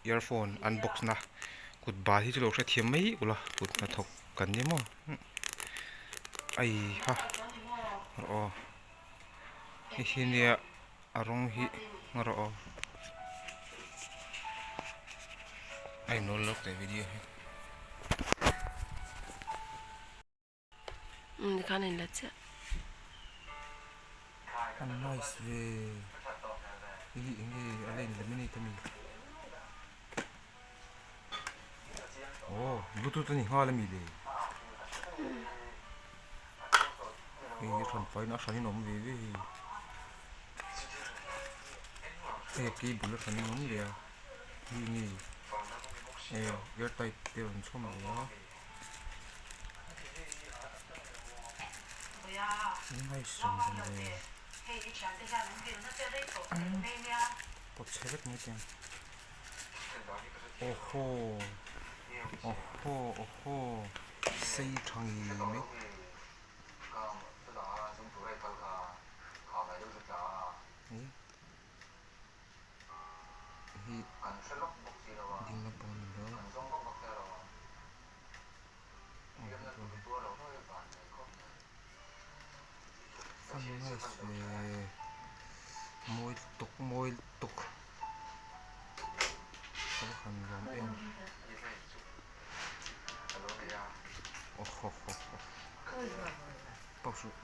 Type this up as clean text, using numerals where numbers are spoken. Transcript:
Earphone unbox na kut bal hi chu lo hrethiam mai ula kut hnathawk kan ni maw ai ha rawh aw hei hi nia a rawng hi rawh aw a inrawl lawk teh video hi. Umm tikhan a inla chiah. A nice ve i enge a la inlaminate ami aw bluetooth a ni nghal ami le hei a hran faiin a hranin a awm ve ve hei hei cable a hranin a awm leh a hei enge air tight te a rawn chhawm leh a. Kawt chhe vek mai te aw haw aw haw aw haw sei tha ngei mai. Hi ding lampang a ni lo. Mawi tuk mawi tuk ka va han lawm em aw haw haw haw pawh suh.